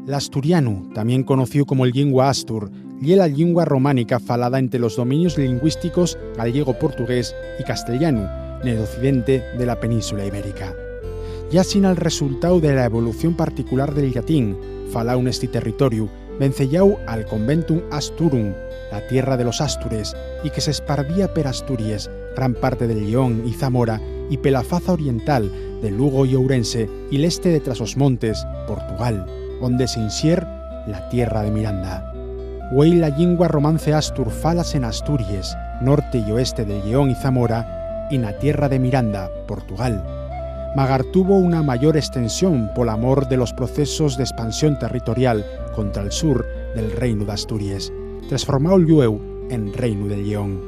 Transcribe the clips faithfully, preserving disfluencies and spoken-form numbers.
L'asturianu, tamién conocíu como'l llingua astur, ye la llingua románica falada ente los dominios llingüísticos gallego-portugués y castellanu nel occidente de la península ibérica. Ye asina'l resultáu de la evolución particular del llatín faláu nesti territoriu, venceyáu al Conventum Asturum, la tierra de los Ástures, y que s'espardía per Asturies, gran parte del Lleón y Zamora, y pela faza oriental de Lugo y Ourense y l'este de Trás-os-Montes, Portugal, onde se inxier la tierra de Miranda. Güei la llingua romance astur fálase n'Asturies, norte y oeste del Lleón y Zamora, y na tierra de Miranda, Portugal. Magar tuvo una mayor estensión pol amor de los procesos d'espansión territorial contra'l sur del Reinu d'Asturies, tresformáu llueu en Reinu del Lleón.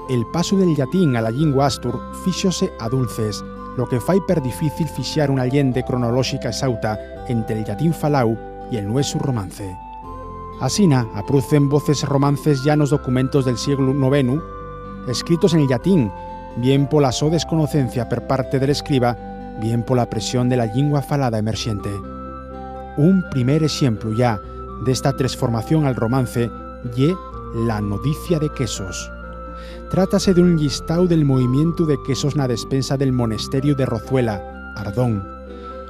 El pasu del llatín a la llingua astur fíxose a dulces, lo que fai perdifícil fixar una llende cronolóxica exauta ente'l llatín faláu y el nuesu romance. Asina, aprucen voces romances yá nos documentos del sieglu novenu, escritos en llatín, bien pola so desconocencia per parte del escriba, bien pola presión de la llingua falada emerxente. Un primer exemplu yá d'esta tresformación al romance ye la Nodicia de Quesos. Trátase d'un llistáu del movimientu de quesos na despensa del monesteriu de Rozuela, Ardón,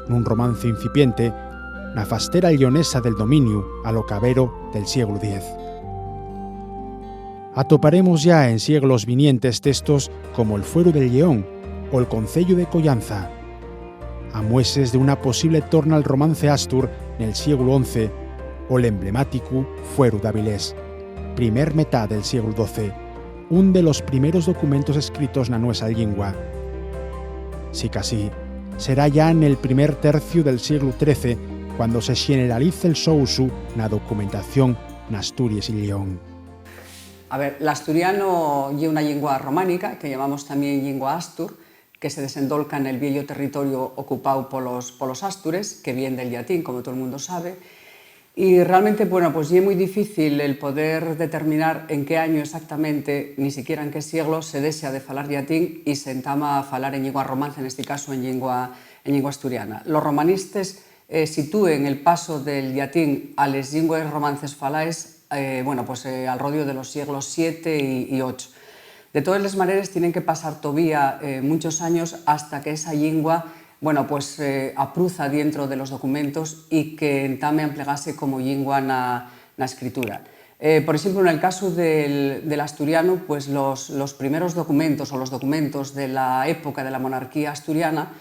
nun romance incipiente, na fastera lleonesa del dominiu, a lo cabero del sieglu diez. Atoparemos yá en sieglos vinientes textos como'l Fueru del Lleón o'l Conceyu de Coyanza, amueses d'una posible torna al romance astur nel sieglu once, o l'emblemáticu Fueru d'Avilés, primer metá del sieglu doce, un de los primeros documentos escritos na nuesa llingua. Sicasí, será yá nel primer terciu del sieglu trece cuando se xeneralice'l so usu na documentación n'Asturies y Lleón. A ver, l'asturiano ye una llingua románica, que llamamos tamién llingua astur, que se desendolca nel vieyo territorio ocupáu polos, polos ástures, que vien del llatín, como todo el mundo sabe. Y realmente, bueno, pues ye mui difícil el poder determinar en qué año exactamente, ni siquiera en qué sieglo, se dexa de falar llatín y se entama a falar en llingua romance, nesti casu en llingua, en llingua asturiana. Los romanistes, eh, sitúen el paso del llatín a les llingües romances falaes, eh, bueno, pues, eh, al rodiu de los sieglos siete y, y ocho. De todes les maneres, tienen que pasar tovía, eh, munchos años hasta que esa llingua, bueno, pues, eh, apruza dientro de los documentos y que entame a emplegase como llingua na, na escritura. Eh, por exemplu, nel casu del, del asturianu, pues, los, los primeros documentos o los documentos de la época de la monarquía asturiana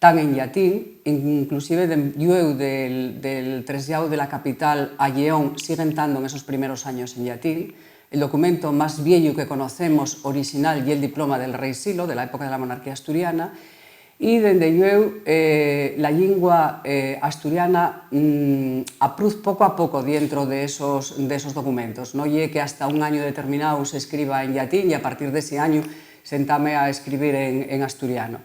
tán en llatín, inclusive de llueu del, del treslláu de la capital a Lleón, siguen tando en esos primeros años en llatín. El documento más vieyu que conocemos, orixinal, ye'l diploma del rei Silo, de la época de la monarquía asturiana, y, dende llueu, eh, la llingua, eh, asturiana, mm, apruz poco a poco dientro de esos, de esos documentos. No ye que hasta un añu determináu se escriba en llatín y a partir d'esi añu se entame a escribir en, en asturiano.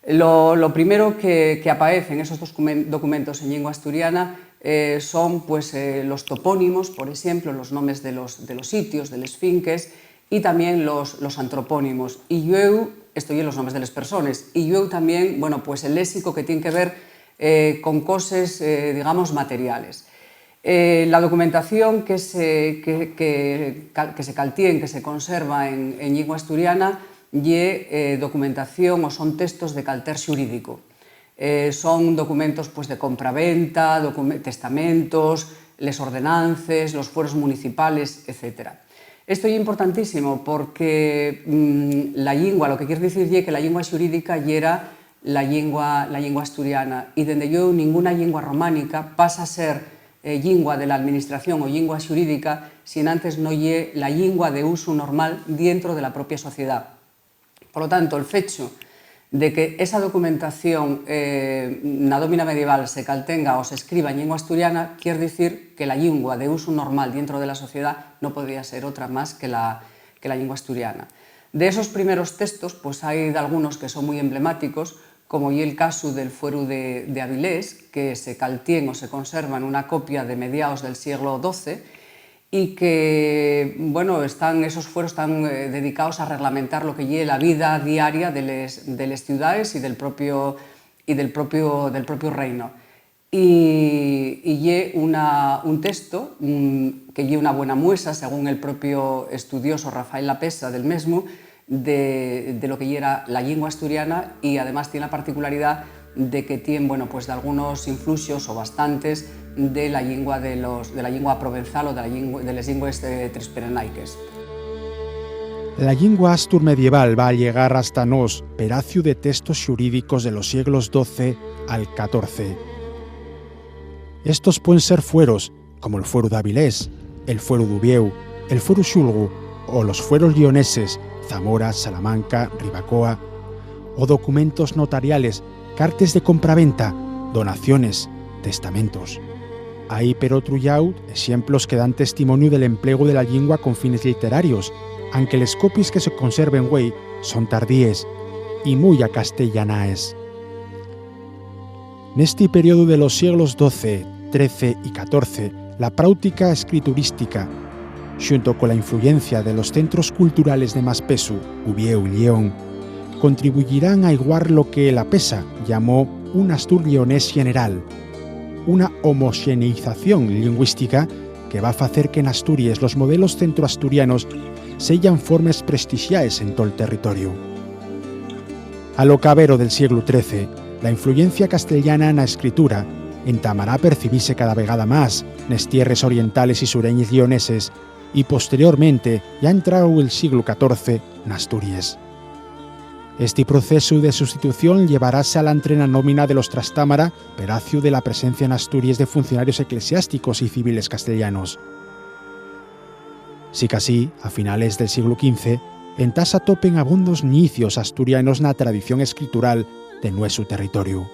Lo, lo primero que, que apaecen esos documen-, documentos en llingua asturiana, eh, son, pues, eh, los topónimos, por exemplo, los nomes de los, de los sitios, de les finques, y tamién los, los antropónimos. Y llueu, esto ye los nomes de les persones, y llueu tamién, bueno, pues, el léxico que tien que ver, eh, con coses, eh, digamos, materiales. Eh, la documentación que se, que, que cal-, que se caltién, que se conserva en, en llingua asturiana, ye, eh, documentación o son textos de calter xurídico. Eh, son documentos, pues, de compraventa, docume-, testamentos, les ordenances, los fueros municipales, etcétera. Esto ye importantísimo porque, mm, la llingua, lo que quier dicir ye que la llingua xurídica yera la llingua, la llingua asturiana, y dende llueu ninguna llingua románica pasa a ser, eh, llingua de la administración o llingua xurídica si enantes no ye la llingua de usu normal dientro de la propia sociedá. Polo tanto, el fechu de que esa documentación, eh, na dómina medieval se caltenga o se escriba en llingua asturiana, quier dicir que la llingua de usu normal dientro de la sociedá no podría ser otra más que la, que la llingua asturiana. De esos primeros textos, pues, hai dalgunos que son mui emblemáticos, como ye'l casu del Fueru de, de Avilés, que se caltién o se conserva nuna copia de mediaos del sieglo doce, y que, bueno, están, esos fueros están, eh, dedicaos a reglamentar lo que ye la vida diaria de les, de les ciudaes y del propio, y del propio, del propio reino. Y, y ye una, un texto, mm, que ye una buena muesa, según el propio estudioso Rafael Lapesa del mesmu, de, de lo que yera la llingua asturiana, y además tien la particularidá de que tien, bueno, pues, dalgunos influxos, o bastantes, de la llingua de los, de la llingua provenzal o de la llingua, de les llingües, eh, trispirenaiques. La llingua astur medieval va llegar hasta nós peraciu de textos xurídicos de los sieglos doce al catorce. Estos puen ser fueros, como el fueru d'Avilés, el fueru d'Uviéu, el fueru Xulgu o los fueros lleoneses, Zamora, Salamanca, Ribacoa, o documentos notariales, cartes de compraventa, donaciones, testamentos. Hai, per otru llau, exemplos que dan testimoniu del emplegu de la llingua con fines lliterarios, anque les copies que se conserven güei son tardíes y mui acastellanaes. Nesti periodu de los sieglos doce, trece y catorce, la práutica escriturística, xunto cola influyencia de los centros culturales de más pesu, Uviéu y Lleón, contribuyirán a iguar lo que Lapesa llamó un astur-lleonés xeneral, una homoxeneización llingüística que va facer que n'Asturies los modelos centroasturianos seyan formes prestixaes en tol territoriu. A lo cabero del sieglu trece, la influyencia castellana na escritura entamará a percibise cada vegada más nes tierres orientales y sureñes lleoneses, y posteriormente, ya entrao el sieglu catorce, n'Asturies. Esti procesu de sustitución llevaráse a la entrena nómina de los trastámara peraciu de la presencia n'Asturies de funcionarios eclesiásticos y civiles castellanos. Sicasí, a finales del sieglu quince, entá s'atopen abondos nicios asturianos na tradición escritural de nuesu territoriu.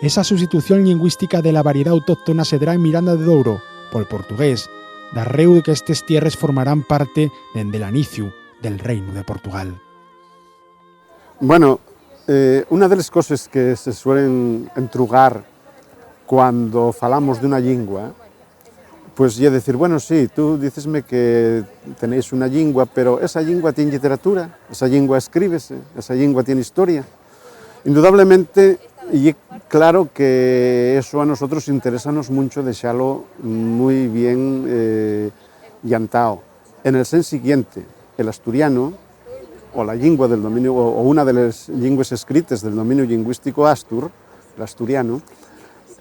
Esa sustitución llingüística de la variedá autóctona sedrá en Miranda de Douro, pol portugués, darréu de qu'estes tierres formarán parte dende l'aniciu del Reinu de Portugal. Bueno, eh, una de les coses que se suelen entrugar cuando falamos d'una llingua, pues, ye decir, bueno, sí, tú dicesme que tenéis una llingua, pero esa llingua tien lliteratura, esa llingua escríbese, esa llingua tien historia. Indudablemente, ye claro que eso a nosotros interésanos muncho dexalo mui bien, eh, llantao. En el sens siguiente, el asturiano, o la llingua del dominio, o, o una de les llingües escrites del dominio llingüístico astur, l'asturiano,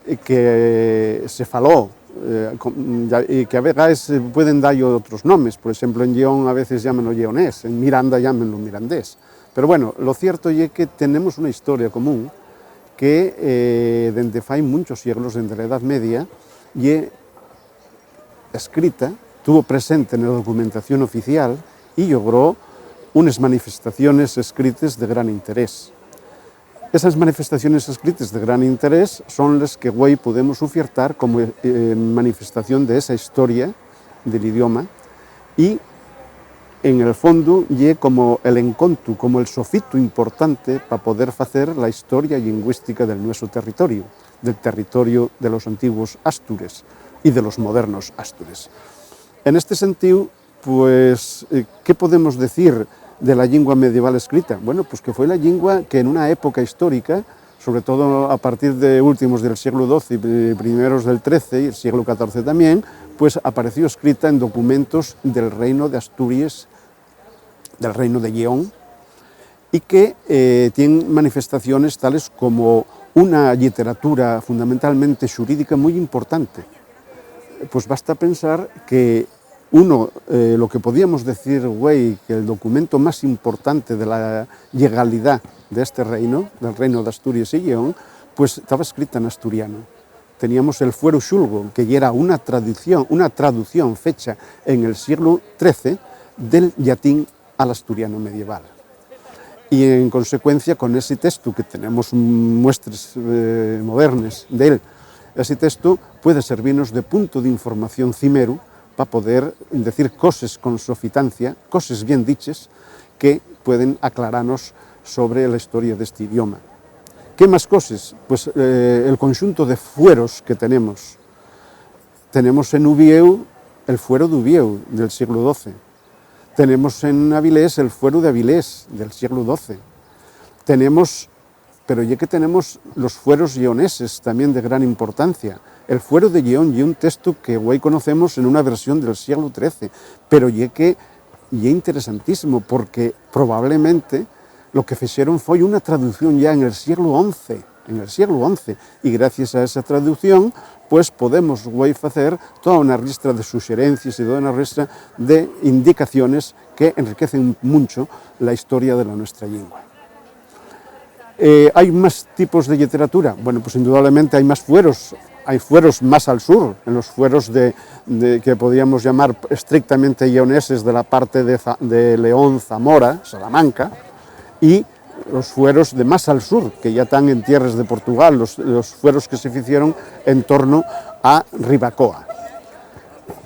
eh, que se faló, eh, con, ya, y que a vegaes se pueden dar otros nomes. Por exemplo, en Lleón a veces llámenlo lleonés, en Miranda llámenlo mirandés. Pero bueno, lo cierto ye que tenemos una historia común que, eh, dende fai munchos sieglos, dende la Edad Media, ye escrita, tuvo presente na documentación oficial y llogró unes manifestaciones escrites de gran interés. Esas manifestaciones escrites de gran interés son les que güei podemos ufiertar como, eh, manifestación de esa historia del idioma y, en el fondo, ye como el encontu, como el sofitu importante pa poder facer la historia llingüística del nuesu territoriu, del territoriu de los antiguos astures y de los modernos astures. En este sentíu, pues, eh, ¿qué podemos decir de la llingua medieval escrita? Bueno, pues que fue la llingua que en una época histórica, sobre todo a partir de últimos del sieglu doce y pri-, primeros del trece, y el sieglu catorce tamién, pues apareció escrita en documentos del Reino de Asturies, del Reino de Lleón, y que, eh, tien manifestaciones tales como una lliteratura fundamentalmente xurídica mui importante. Pues basta pensar que uno, eh, lo que podíamos decir güei, que el documento más importante de la llegalidá de este reino, del Reino de Asturies y Lleón, pues taba escrita en asturiano. Teníamos el Fuero Xulgo, que yera una traducción, una traducción fecha en el sieglu trece del llatín al asturiano medieval. Y, en consecuencia, con ese texto, que tenemos muestres, eh, modernes de él, ese texto puede servirnos de punto d'información cimeru pa poder decir coses con sofitancia, coses bien diches, que pueden aclaranos sobre la historia d'esti idioma. ¿Qué más coses? Pues, eh, el conxunto de fueros que tenemos. Tenemos en Uviéu el Fuero d'Uviéu, del sieglu doce. Tenemos en Avilés el Fuero d'Avilés, del sieglu doce. Tenemos pero ye que tenemos los fueros lleoneses también de gran importancia. El fuero de Lleón ye un textu que güei conocemos en una versión del sieglu trece, pero ye que ye interesantísimo porque probablemente lo que fixeron foi una traducción ya en el sieglu once, en el sieglu once, y gracias a esa traducción, pues podemos güei facer toda una ristra de suxerencies y toda una ristra de indicaciones que enriquecen muncho la historia de la nuestra llingua. Eh, ¿hai más tipos de lliteratura? Bueno, pues indudablemente hai más fueros. Hai fueros más al sur, en los fueros de, de, que podíamos llamar estrictamente lleoneses de la parte de Za-, de León, Zamora, Salamanca, y los fueros de más al sur, que ya están en tierras de Portugal, los, los fueros que se hicieron en torno a Ribacoa.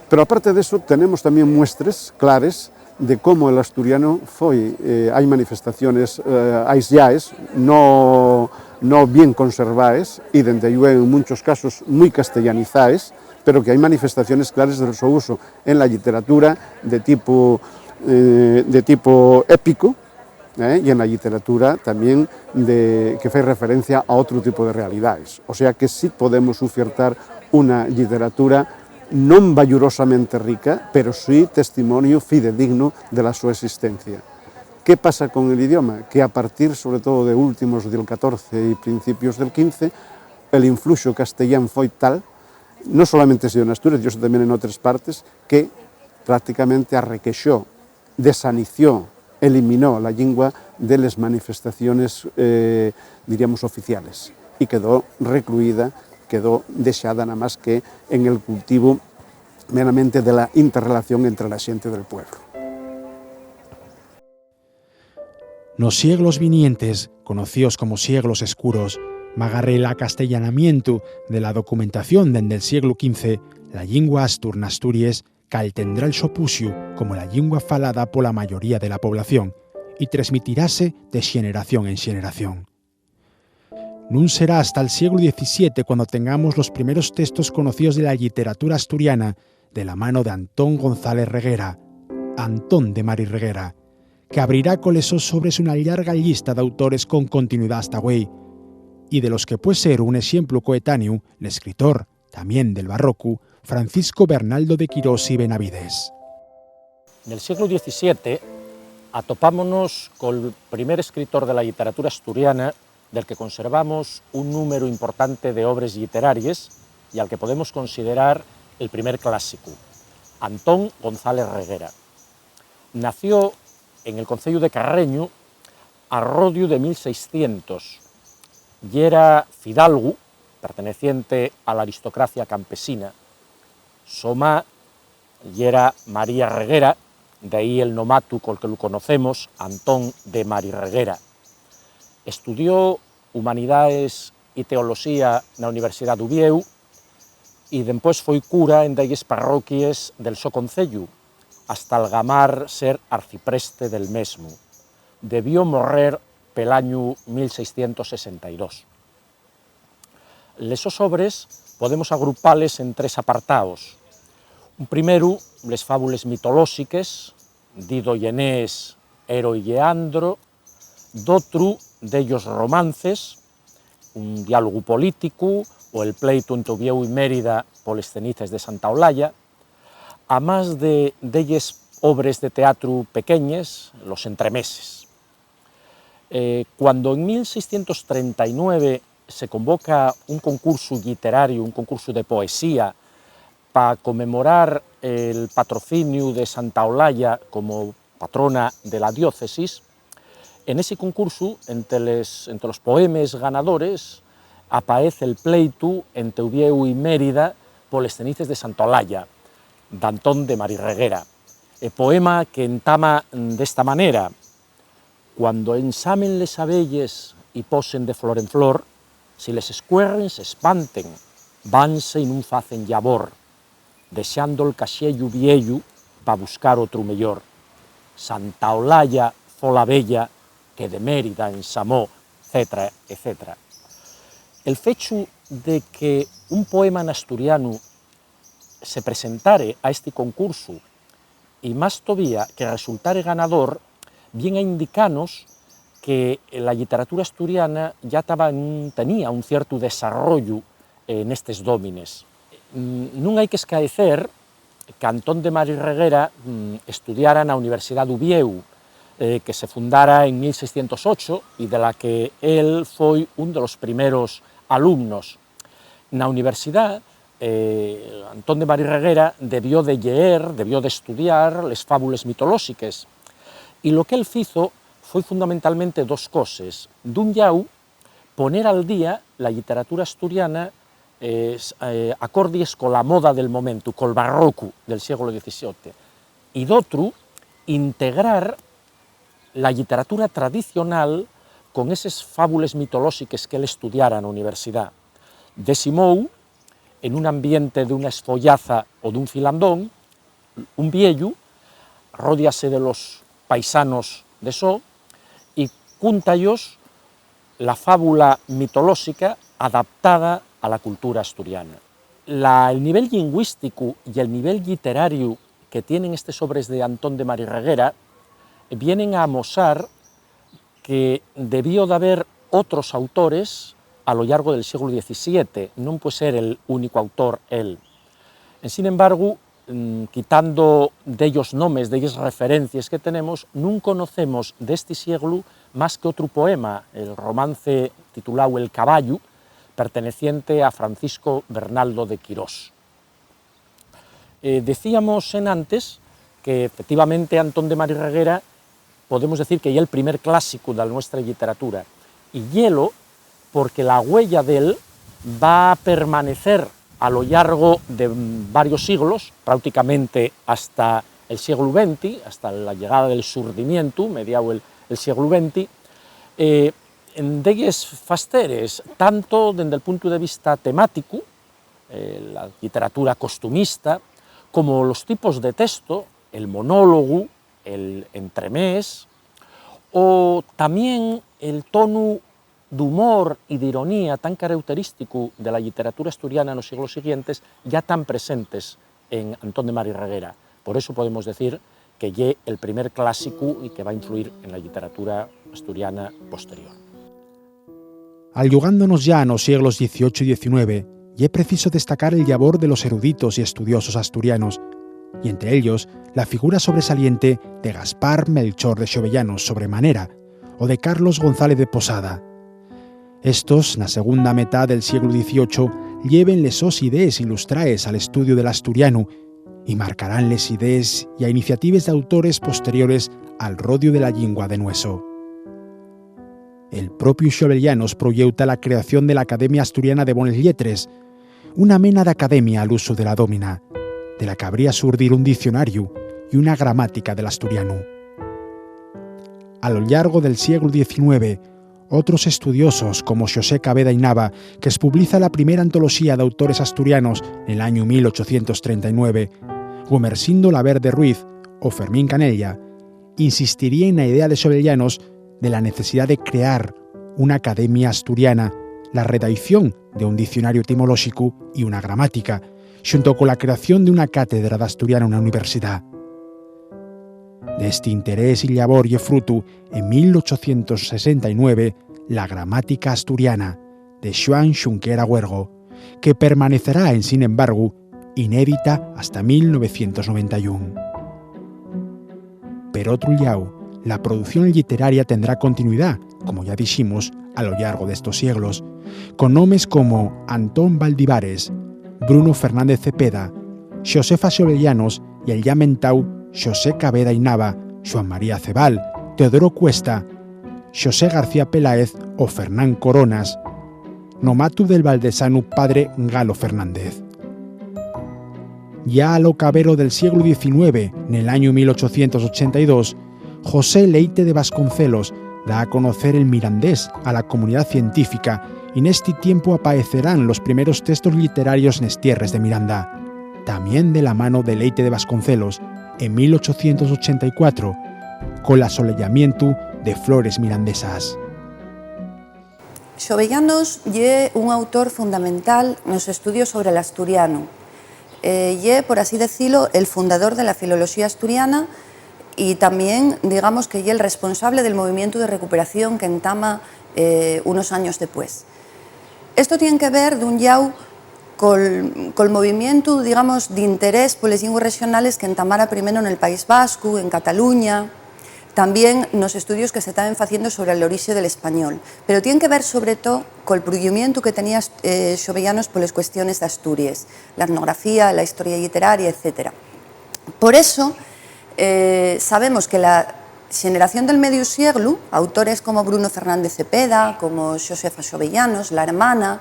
Pero aparte de eso, tenemos también muestres clares de cómo el asturiano foi, eh, hai manifestaciones, eh, aislaes, no, no bien conservaes, y dende llueu en munchos casos mui castellanizaes, pero que hai manifestaciones clares del so uso en la lliteratura de tipu, eh, de tipu épico, eh, y en la lliteratura tamién de, que fai referencia a otru tipu de realidaes. O sea que sí podemos ufiertar una lliteratura non bayurosamente rica, pero sí testimoniu fidedignu de la so existencia. ¿Qué pasa con el idioma? Que a partir, sobre todo, de últimos del catorce y principios del quince, el influxo castellán foi tal, no solamente ha sido en Asturias, yo sé también en otras partes, que prácticamente arrequexó, desanició, eliminó la llingua de les manifestaciones, eh, diríamos, oficiales, y quedó recluida, quedó dexada nada más que en el cultivo meramente de la interrelación entre la xente del pueblo. Nos sieglos vinientes, conocíos como sieglos escuros, magar el acastellanamientu de la documentación dende'l sieglu quince, la llingua astur n'Asturies caltendrá el so pusiu como la llingua falada pola mayoría de la población y tresmitirase de xeneración en xeneración. Nun será hasta'l sieglu diecisiete cuando tengamos los primeros testos conocíos de la lliteratura asturiana de la mano de Antón González Reguera, Antón de Mari Reguera, que abrirá coles sos obres una llarga llista d'autores con continuidá hasta güei, y de los que pue ser un exemplu coetáneu, l'escritor, tamién del barrocu, Francisco Bernaldo de Quirós y Benavides. Nel sieglu diecisiete atopámonos col primer escritor de la lliteratura asturiana del que conservamos un númberu importante de obres lliteraries y al que podemos considerar el primer clásicu, Antón González Reguera. Nació en el conceyu de Carreñu a rodiu de mil seiscientos. Yera fidalgu, perteneciente a la aristocracia campesina. So ma yera María Reguera, d'ehí el nomatu col que lu conocemos, Antón de Mari Reguera. Estudió Humanidaes y Teoloxía na Universidá d'Uviéu y dempués foi cura en delles parroquies del so conceyu, hasta'l gamar ser arcipreste del mesmu. Debió morrer pel añu mil seiscientos sesenta y dos. Les sos obres podemos agrupales en tres apartaos. Un primeru, les fábules mitolóxiques, Dido y Enees, Ero y Lleandro, d'otru, dellos romances, un diálogu políticu o el pleitu ente Uviéu y Mérida poles cenices de Santa Olaya, amás de delles obres de teatru pequeñes, los entremeses. Eh, cuando en mil seiscientos trenta y nueve se convoca un concursu lliterariu, un concursu de poesía, pa conmemorar el patrociniu de Santa Olaya como patrona de la diócesis, en esi concursu, ente les, ente los poemes ganadores, apaez el pleitu ente Uviéu y Mérida poles cenices de Santa Olaya, d'Antón de Mari Reguera. E poema que entama d'esta manera: Cuando ensamen les abelles y posen de flor en flor, si les escuerren s'espanten, vanse y nun facen llavor, dexando'l caxellu vieyu pa buscar otru meyor. Santa Olaya fo la veya que de Mérida ensamó, etcétera, etcétera. El fechu de que un poema n'asturianu se presentare a esti concursu y, más tovía, que resultare ganador, vien a indicanos que la lliteratura asturiana yá taba en un, tenía un ciertu desarrollu, eh, nestes dómines. Mm, nun hai qu'escaecer qu'Antón de Mari Reguera, mm, estudiara na Universidá d'Uviéu, eh, que se fundara en mil seiscientos ocho y de la que él foi un de los primeros alumnos. Na universidá, eh, Antón de Mari Reguera debió de lleer, debió de estudiar les fábules mitolóxiques, y lo que él fizo foi fundamentalmente dos coses. D'un llau, poner al día la lliteratura asturiana, eh, s-, eh, acordies cola moda del momentu, col barrocu del sieglu diecisiete, y d'otru, integrar la lliteratura tradicional con eses fábules mitolóxiques qu'él estudiara na universidá. D'esi mou, en un ambiente d'una esfollaza o d'un filandón, un vieyu ródiase de los paisanos de so y cúnta-yos la fábula mitolóxica adaptada a la cultura asturiana. La, el nivel llingüísticu y el nivel lliterariu que tienen estes obres de Antón de Mari Reguera vienen a amosar que debió d'haber otros autores a lo llargo del sieglu diecisiete, nun pue ser el único autor él. Ensin embargu, mm, quitando dellos nomes, delles referencies que tenemos, nun conocemos d'esti sieglu más que otru poema, el romance tituláu El caballu, perteneciente a Francisco Bernaldo de Quirós. Eh, decíamos enantes que, efectivamente, Antón de Mari Reguera podemos decir que ye el primer clásicu de la nuestra lliteratura, y yelo porque la güeya d'él va a permanecer a lo llargo de varios siglos, práuticamente hasta el sieglu venti, hasta la llegada del Surdimientu, mediáu el, el sieglu venti, eh, en delles fasteres, tanto dende el puntu de vista temáticu, eh, la lliteratura costumista, como los tipos de texto, el monólogu, el entremés, o tamién el tonu d'humor y d'ironía tan carauterísticu de la lliteratura asturiana nos sieglos siguientes, yá tán presentes en Antón de Mari Reguera. Por eso podemos decir que ye el primer clásicu y que va influir en la lliteratura asturiana posterior. Allugándonos yá nos sieglos dieciocho y diecinueve, ye preciso destacar el llabor de los eruditos y estudiosos asturianos, y entre ellos la figura sobresaliente de Gaspar Melchor de Xovellanos sobremanera, o de Carlos González de Posada. Estos, na segunda metá del sieglu dieciocho, lleven les sos idees ilustraes al estudiu del asturianu y marcarán les idees y a iniciatives d'autores posteriores al rodiu de la llingua de nueso. El propiu Xovellanos proyeuta la creación de l'Academia Asturiana de Bones Lletres, una mena d'academia al usu de la dómina, de la qu'habría surdir un dicionariu y una gramática del asturianu. A lo llargo del sieglu diecinueve, otros estudiosos, como Xosé Caveda y Nava, qu'espubliza la primera antoloxía d'autores asturianos nel añu mil ochocientos trenta y nueve, Gumersindo Laverde Ruiz o Fermín Canella, insistiríen na idea de Xovellanos de la necesidá de crear una academia asturiana, la redaición de un dicionariu etimolóxicu y una gramática, xunto cola creación d'una cátedra d'asturianu na universidá. D'esti interés y llabor ye frutu, en mil ochocientos sesenta y nueve, la Gramática Asturiana, de Xuan Xunquera Huergo, que permanecerá, ensin embargu, inédita hasta mil novecientos noventa y un. Per otru llau, la producción lliteraria tendrá continuidá, como yá diximos, a lo llargo d'estos sieglos, con nomes como Antón Valdivares, Bruno Fernández Cepeda, Xosefa Xovellanos y el yá mentáu Xosé Caveda y Nava, Xuan María Acebal, Teodoro Cuesta, Xosé García Peláez o Fernán Coronas, no matu del valdesanu padre Galo Fernández. Yá a lo cabero del sieglu diecinueve, nel añu mil ochocientos ochenta y dos, José Leite de Vasconcelos da a conocer el mirandés a la comunidá científica, y nesti tiempu apaecerán los primeros textos lliterarios nes tierres de Miranda, tamién de la mano de Leite de Vasconcelos, en mil ochocientos ochenta y cuatro, col asoleyamientu de Flores Mirandesas. Xovellanos ye un autor fundamental nos estudios sobre l'asturianu. Eh, ye, por así decilo, el fundador de la filoloxía asturiana, Y tamién, digamos, que ye el responsable del movimientu de recuperación qu'entama, eh, unos años depués. Esto tien que ver, d'un llau, col, col movimientu, digamos, d'interés poles llingües rexonales qu'entamara primero nel País Vascu, en Cataluña, tamién nos estudios que se taben faciendo sobre l'orixe del español, pero tien que ver, sobre too, col pruyimientu que tenía, eh, Xovellanos poles cuestiones d'Asturies, la etnografía, la historia lliteraria, etcétera. Por eso, eh, sabemos que la xeneración del mediu sieglu, autores como Bruno Fernández Cepeda, como Xosefa Xovellanos, la hermana,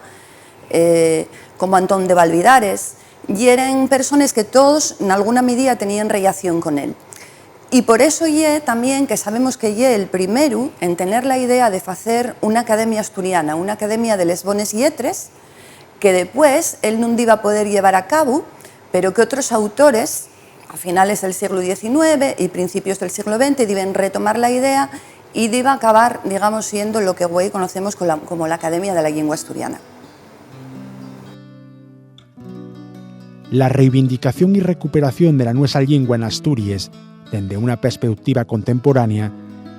eh, como Antón de Valvidares, yeren persones que toos, nalguna midía, teníen rellación con él. Y por eso ye tamién que sabemos que ye el primeru en tener la idea de facer una academia asturiana, una academia de les bones lletres, que depués él nun diba poder llevar a cabu, pero que otros autores, a finales del sieglu diecinueve y principios del sieglu venti, diben retomar la idea y diba acabar, digamos, siendo lo que güei conocemos cola, como la Academia de la Llingua Asturiana. La reivindicación y recuperación de la nuesa llingua en Asturies, dende una perspeutiva contemporánea,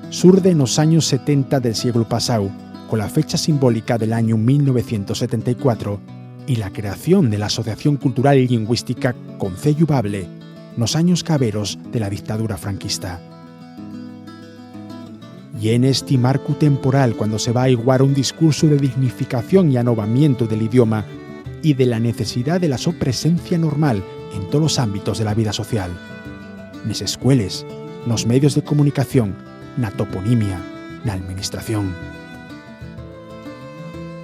surde nos años setenta del sieglu pasáu, cola fecha simbólica del añu mil novecientos setenta y cuatro y la creación de la Asociación Cultural y Llingüística Conceyu Bable, nos años caberos de la dictadura franquista. Ye nesti marcu temporal cuando se va aiguar un discursu de dignificación y anovamientu del idioma y de la necesidá de la so presencia normal en tolos ámbitos de la vida social, nes escueles, nos medios de comunicación, na toponimia, na alministración.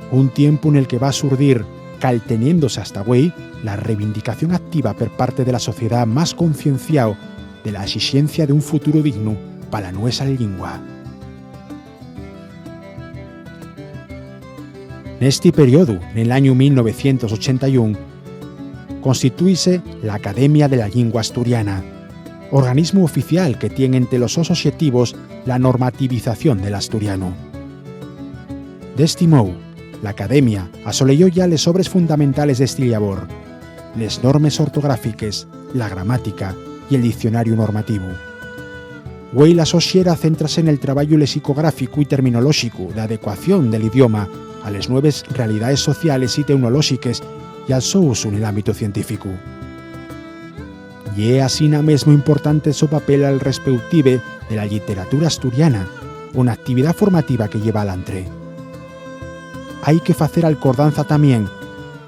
Un tiempu nel que va surdir, calteniéndose hasta güei, la reivindicación activa per parte de la sociedá más concienciao de la esixencia d'un futuru dignu pa la nuesa llingua. Nesti periodu, nel añu mil novecientos ochenta y un, constitúise l'Academia de la Llingua Asturiana, organismu oficial que tien ente los sos oxetivos la normativización del asturianu. D'esti mou, l'Academia asoleyó yá les obres fundamentales d'esti llabor, les normes ortográfiques, la gramática y el diccionariu normativu. Güei la so xera céntrase nel trabayu lexicográficu y terminolóxicu d'adecuación del idioma a les nueves realidaes sociales y teunolóxiques y al so usu nel ámbitu científicu. Ye asina mesmo importante el so papel al respeutive de la lliteratura asturiana, una actividá formativa que lleva alantre. Hai que facer alcordanza tamién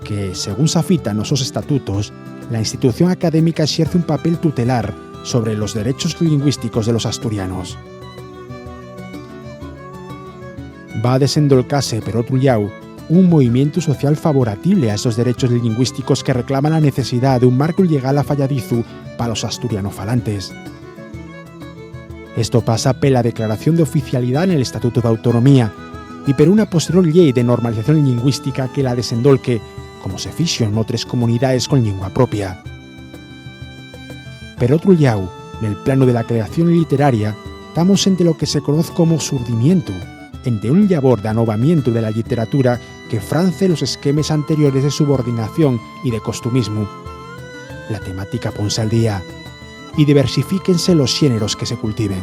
que, según s'afita nos sos estatutos, la institución académica exerce un papel tutelar sobre los derechos llingüísticos de los asturianos. Va desendolcase, per otru llau, un movimientu social favoratible a esos derechos llingüísticos que reclama la necesidá d'un marcu llegal afayadizu pa los asturianofalantes. Esto pasa pela declaración d'oficialidá nel Estatutu d'Autonomía y per una posterior llei de normalización llingüística que la desendolque, como se fixo n'otres comunidaes con llingua propia. Per otru llau, nel planu de la creación lliteraria, tamos ente lo que se conoz como surdimientu, ente un llabor d'anovamientu de la lliteratura que france los esquemes anteriores de subordinación y de costumismu. La temática ponse al día y diversifíquense los xéneros que se cultiven.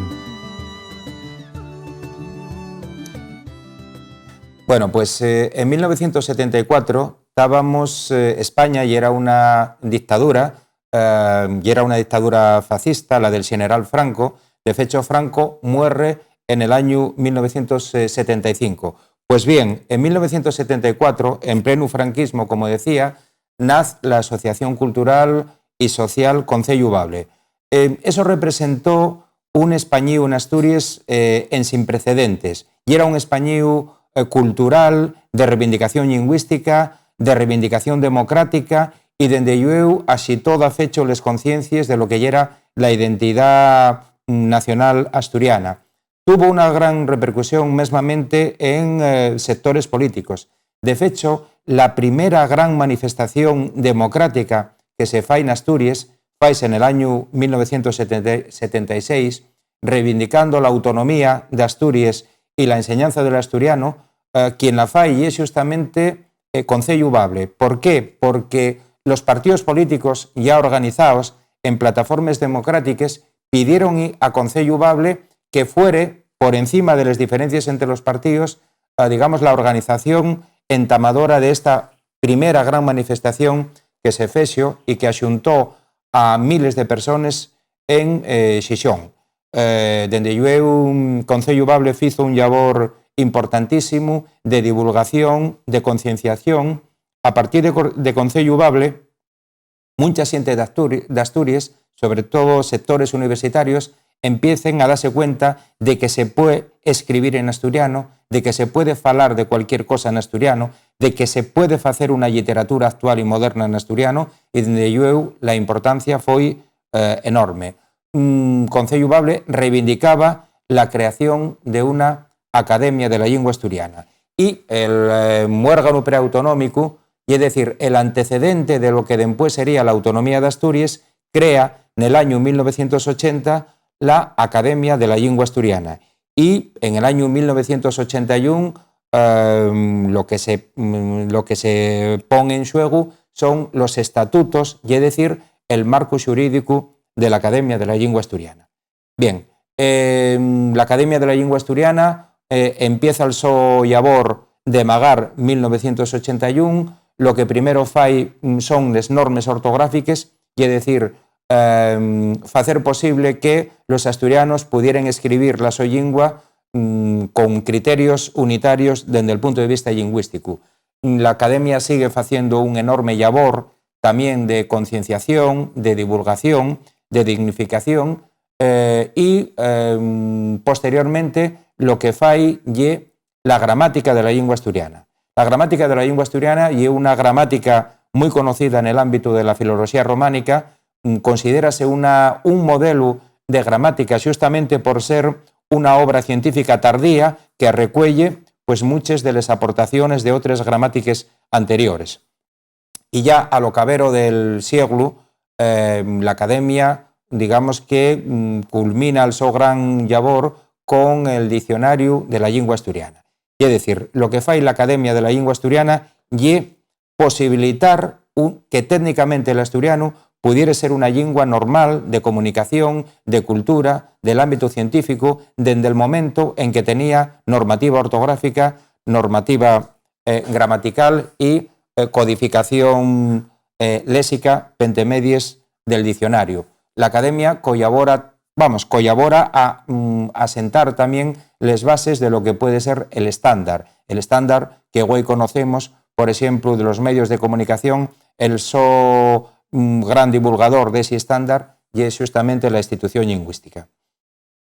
Bueno, pues, eh, en mil novecientos setenta y cuatro tábamos, eh, España yera una dictadura, eh, yera una dictadura fascista, la del xeneral Franco. De fecho, Franco muerre en el añu mil novecientos setenta y cinco. Pues bien, en mil novecientos setenta y cuatro, en plenu franquismo, como decía, naz la Asociación Cultural y Social Conceyu Bable. Eh, eso representó un españíu en Asturies, eh, ensin precedentes. Yera un españíu, eh, cultural, de reivindicación llingüística, de reivindicación democrática, y dende llueu axitó dafecho les conciencies de lo que yera la identidá nacional asturiana. Tuvo una gran repercusión mesmamente en, eh, sectores políticos. De fecho, la primera gran manifestación democrática que se fai n'Asturies faise nel añu mil novecientos setenta y seis, reivindicando la autonomía d'Asturies y la enseñanza del asturiano, eh, quien la fai ye xustamente, eh, Conceyu Bable. ¿Por qué? Porque los partíos políticos ya organizaos en plataformes democrátiques pidieron a Conceyu Bable que fuere, por encima de les diferencies ente los partíos, a, digamos, la organización entamadora de esta primera gran manifestación que se fexo y que axuntó a miles de persones en, eh, Xixón. Eh, dende llueu, Conceyu Bable fizo un llabor importantísimu de divulgación, de concienciación. A partir de Cor-, de Conceyu Bable, muncha xente d'Asturi-, d'Asturies, sobre todo sectores universitarios, empiecen a dase cuenta de que se pue escribir en asturiano, de que se puede falar de cualquier cosa en asturiano, de que se puede facer una lliteratura actual y moderna en asturiano, y dende llueu la importancia foi, eh, enorme. Mm, Conceyu Bable reivindicaba la creación de una Academia de la Llingua Asturiana. Y el, eh, muérganu preautonómicu, ye decir, el antecedente de lo que dempués sería la autonomía d'Asturies, crea nel añu mil novecientos ochenta la Academia de la Llingua Asturiana. Y en el añu mil novecientos ochenta y un, em, lo que se, mm, lo que se pon en xuegu son los estatutos, ye decir, el marcu xurídicu de la Academia de la Llingua Asturiana. Bien, em, la Academia de la Llingua Asturiana, eh, empieza el so llabor de magar mil novecientos ochenta y un, lo que primero fai, mm, son les normes ortográfiques, ye decir, em, facer posible que los asturianos pudieren escribir la so llingua, mm, con criterios unitarios dende el punto de vista llingüístico. La Academia sigue faciendo un enorme llabor tamién de concienciación, de divulgación, de dignificación, eh, y, em, posteriormente lo que fai ye la gramática de la llingua asturiana. La gramática de la llingua asturiana ye una gramática mui conocida nel ámbitu de la filoloxía románica, mm, considérase una, un modelu de gramática xustamente por ser una obra científica tardía que arrecuelle, pues, muches de les aportaciones de otres gramátiques anteriores. Y ya a lo cabero del sieglu, eh, la Academia, digamos que, mm, culmina el so gran llabor con el Diccionariu de la Llingua Asturiana. Ye decir, lo que fai la Academia de la Llingua Asturiana ye posibilitar un, que técnicamente l'asturianu pudiere ser una llingua normal de comunicación, de cultura, del ámbitu científico, dende el momento en que tenía normativa ortográfica, normativa, eh, gramatical y, eh, codificación, eh, léxica pente medies del diccionariu. La Academia collabora, vamos, collabora a, mm, asentar tamién les bases de lo que puede ser el estándar. El estándar que güei conocemos, por exemplu, de los medios de comunicación, el so, mm, gran divulgador d'esi estándar ye xustamente la institución llingüística.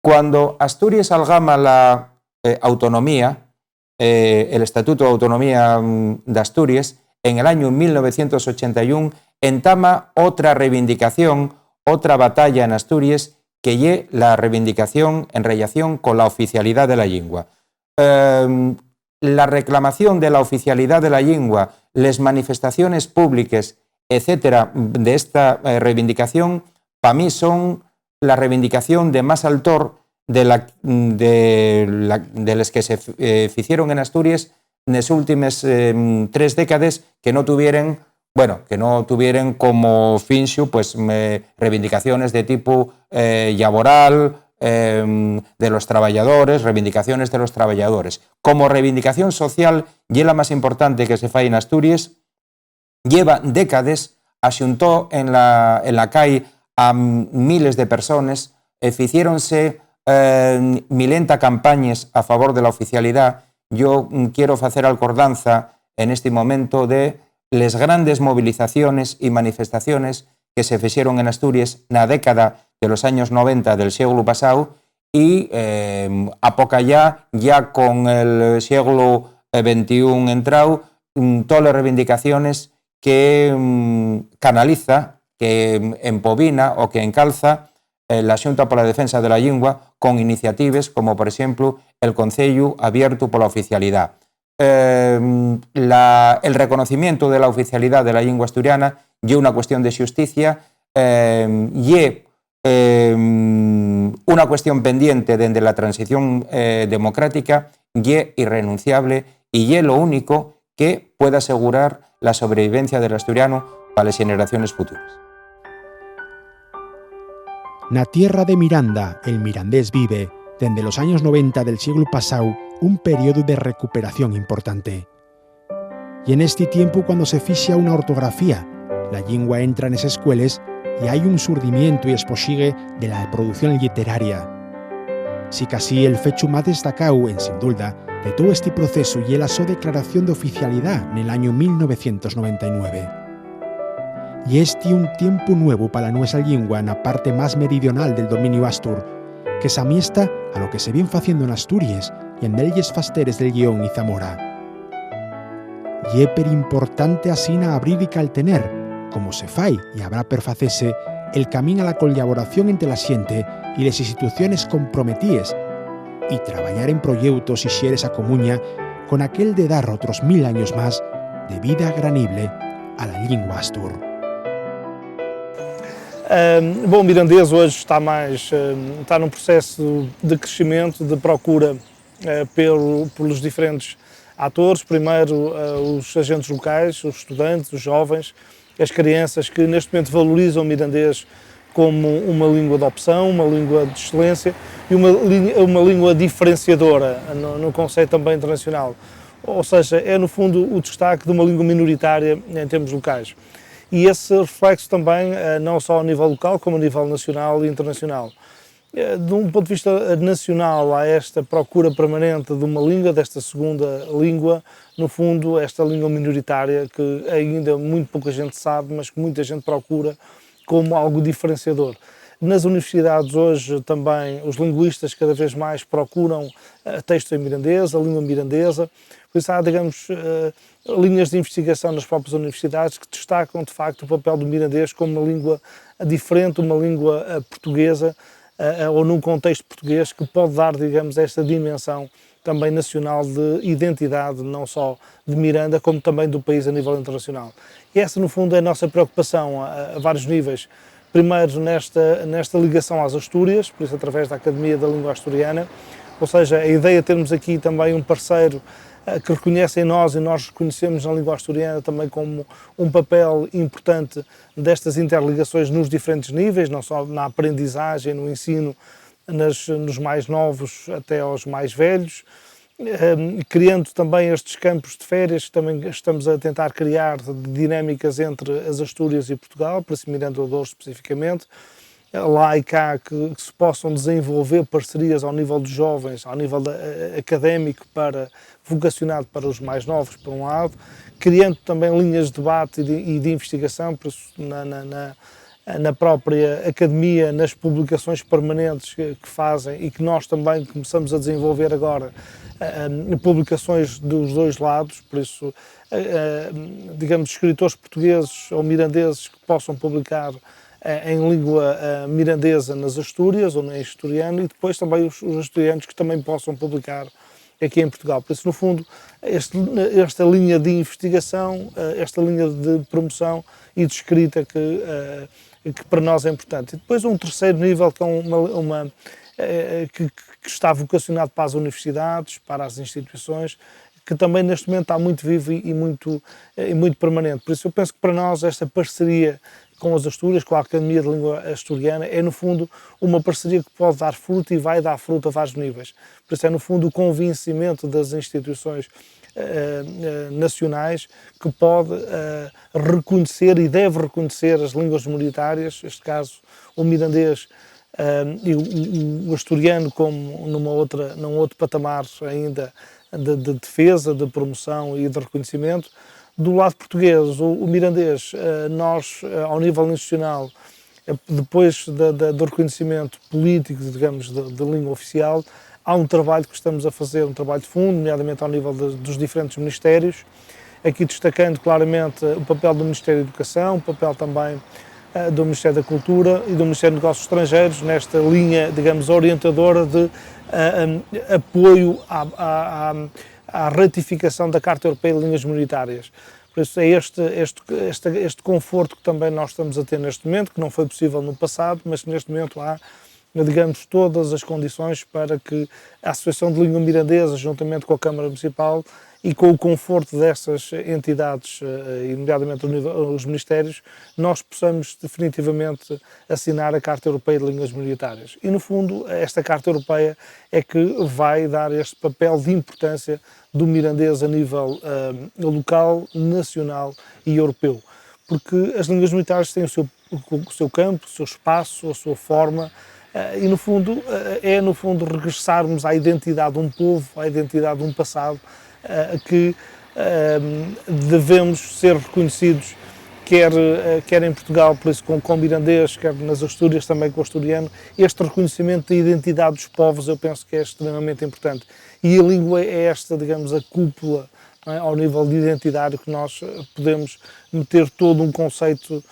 Cuando Asturies algama la, eh, autonomía, eh, el Estatuto de Autonomía, mm, d'Asturies, en el añu mil novecientos ochenta y un entama otra reivindicación, otra batalla en Asturies, que ye la reivindicación en rellación con la oficialidá de la llingua. Em, la reclamación de la oficialidá de la llingua, les manifestaciones públiques, etcétera, de esta, eh, reivindicación, pa mí son la reivindicación de más altor de la, de la, de les que se, eh, ficieron en Asturies nes últimes, em, tres décades, que no tuvieren, bueno, que no tuvieren como finxu, pues, me, reivindicaciones de tipu, eh, llaboral, em, de los trabayadores, reivindicaciones de los trabayadores. Como reivindicación social, ye la más importante que se fai en Asturies, lleva décades, axuntó en la, en la cai a m-, miles de persones, e ficiéronse, eh, milenta campañes a favor de la oficialidá. Yo, mm, quiero facer alcordanza en este momento de les grandes movilizaciones y manifestaciones que se fixeron en Asturies na década de los años noventa del sieglu pasáu, y, eh, apocayá ya con el sieglu, eh, ventiún entráu, mm, toles reivindicaciones que, mm, canaliza, que, mm, empobina o que encalza, eh, la Xunta pola Defensa de la Llingua con iniciatives como, por exemplu, el Conceyu Abiertu pola Oficialidá. Eh, la, el reconocimientu de la oficialidá de la llingua asturiana ye una cuestión de xusticia, eh, ye, eh, una cuestión pendiente dende la transición, eh, democrática, ye irrenunciable y ye lo único que puede asegurar la sobrevivencia del asturiano pa les xeneraciones futures. Na tierra de Miranda, el mirandés vive, dende los años noventa del sieglu pasáu, un periodu de recuperación importante. Ye nesti tiempu cuando se fixa una ortografía, la llingua entra nes escueles y hai un surdimientu y espoxigue de la producción lliteraria. Sicasí, el fechu más destacáu, en sin dulda, de tou esti procesu ye la so declaración d'oficialidá nel añu mil novecientos noventa y nueve. Ye esti un tiempu nuevu pa la nuesa llingua na parte más meridional del dominiu astur, que s'amiesta a lo que se vien faciendo n'Asturies y en delles fasteres del Lleón y Zamora. Ye perimportante asina abrir y caltener, como se fai y habrá per facese, el camín a la collaboración ente la xente y les instituciones comprometíes, y trabayar en proyeutos y xeres a comuña con aquel de dar otros mil años más de vida granible a la llingua astur. Ahm, bom, o mirandês hoje está mais, ahm, está num processo de crescimento, de procura, eh, pelo, pelos diferentes atores. Primeiro, eh, os agentes locais, os estudantes, os jovens, as crianças que neste momento valorizam o mirandês como uma língua de opção, uma língua de excelência e uma, lí- uma língua diferenciadora no, no conceito também internacional. Ou seja, é no fundo o destaque de uma língua minoritária em termos locais. E esse reflexo também, eh, não só a nível local, como a nível nacional e internacional. Eh, de um ponto de vista nacional, há esta procura permanente de uma língua, desta segunda língua, no fundo, esta língua minoritária que ainda muito pouca gente sabe, mas que muita gente procura como algo diferenciador. Nas universidades hoje também os linguistas cada vez mais procuram, eh, textos em mirandês, a língua mirandesa, por isso há, digamos, eh, linhas de investigação nas próprias universidades que destacam, de facto, o papel do mirandês como uma língua diferente, uma língua, eh, portuguesa, eh, eh, ou num contexto português que pode dar, digamos, esta dimensão também nacional de identidade, não só de Miranda, como também do país a nível internacional. E essa, no fundo, é a nossa preocupação a, a vários níveis. Primeiro, nesta, nesta ligação às Astúrias, por isso, através da Academia da Língua Asturiana, ou seja, a ideia de termos aqui também um parceiro, eh, que reconhece em nós e nós reconhecemos na língua asturiana também como um papel importante destas interligações nos diferentes níveis, não só na aprendizagem, no ensino, nas, nos mais novos até aos mais velhos, ehm, criando também estes campos de férias que também estamos a tentar criar, de dinâmicas entre as Astúrias e Portugal, por isso Miranda do Douro especificamente, eh, lá e cá, que, que se possam desenvolver parcerias ao nível dos jovens, ao nível da, eh, académico, para, vocacionado para os mais novos, por um lado, criando também linhas de debate e de, e de investigação, por isso, na, na, na, na própria academia, nas publicações permanentes que, que fazem e que nós também começamos a desenvolver agora, eh, eh, publicações dos dois lados, por isso, eh, eh, digamos, escritores portugueses ou mirandeses que possam publicar, eh, em língua, eh, mirandesa nas Astúrias ou em asturiano, e depois também os, os asturianos que também possam publicar aqui em Portugal. Por isso, no fundo, este, esta linha de investigação, eh, esta linha de promoção e de escrita que, eh, que para nós é importante. E depois um terceiro nível que é uma, uma, eh, que, que está vocacionado para as universidades, para as instituições, que também neste momento está muito vivo e, e muito, eh, e muito permanente. Por isso eu penso que para nós esta parceria com as Astúrias, com a Academia de Língua Asturiana, é, no fundo, uma parceria que pode dar fruto e vai dar fruto a vários níveis. Por isso, é, no fundo, o convencimento das instituições, eh, eh, nacionais que pode, eh, reconhecer e deve reconhecer as línguas minoritárias, neste caso o mirandês, eh, e o, o, o asturiano como numa outra, num outro patamar ainda de, de defesa, de promoção e de reconhecimento. Do lado português, o, o mirandês, eh, nós, eh, ao nível institucional, eh, depois da, da, do reconhecimento político, digamos, da, da língua oficial, há um trabalho que estamos a fazer, um trabalho de fundo, nomeadamente ao nível de, dos diferentes ministérios, aqui destacando claramente o papel do Ministério da Educação, o papel também, eh, do Ministério da Cultura e do Ministério dos Negócios Estrangeiros, nesta linha, digamos, orientadora de, eh, em, apoio à, à, à, à ratificação da Carta Europeia de Línguas Minoritárias. Por isso, é este, este, este, este conforto que também nós estamos a ter neste momento, que não foi possível no passado, mas que neste momento há, digamos, todas as condições para que a Associação de Língua Mirandesa, juntamente com a Câmara Municipal, e com o conforto dessas entidades, eh, e nomeadamente o nível, os ministérios, nós possamos definitivamente assinar a Carta Europeia de Línguas Minoritárias. E, no fundo, esta Carta Europeia é que vai dar este papel de importância do mirandês a nível, eh, local, nacional e europeu. Porque as línguas minoritárias têm o seu, o seu campo, o seu espaço, a sua forma, eh, e, no fundo, eh, é, no fundo, regressarmos à identidade de um povo, à identidade de um passado, eh, que, eh, devemos ser reconhecidos, quer, eh, quer em Portugal, por isso com, com mirandês, quer nas Astúrias também com o asturiano. Este reconhecimento da identidade dos povos, eu penso que é extremamente importante. E a língua é esta, digamos, a cúpula, não é, ao nível de identidade, que nós, eh, podemos meter todo um conceito,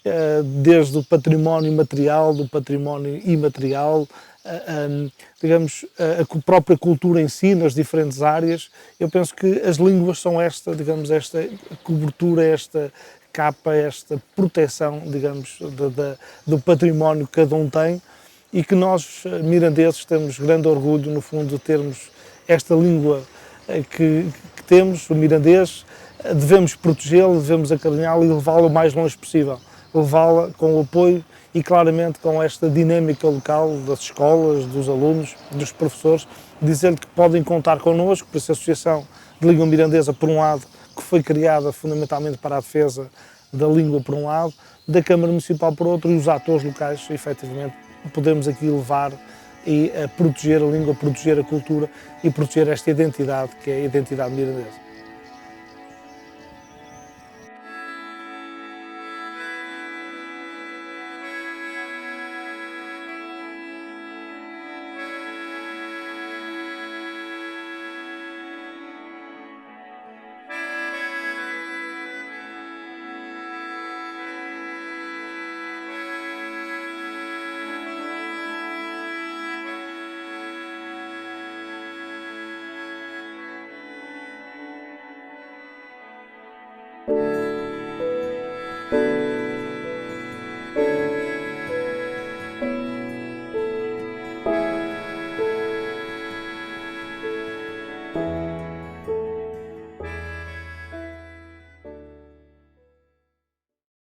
eh, desde o património material, do património imaterial, eh, ehm, digamos, a, a cu-, própria cultura em si, nas diferentes áreas. Eu penso que as línguas são esta, digamos, esta cobertura, esta capa, esta proteção, digamos, da, da, do património que cada um tem e que nós, eh, mirandeses, temos grande orgulho, no fundo, de termos esta língua, eh, que, que temos, o mirandês. Eh, devemos protegê-la, devemos acarinhá-la e levá-la o mais longe possível. Levá-la com o apoio e, claramente, com esta dinâmica local das escolas, dos alunos, dos professores, dizer-lhe que podem contar connosco, por isso a Associação de Língua Mirandesa, por um lado, que foi criada fundamentalmente para a defesa da língua, por um lado, da Câmara Municipal, por outro, e os atores locais, efetivamente, podemos aqui levar e, eh, proteger a língua, proteger a cultura e proteger esta identidade, que é a identidade mirandesa.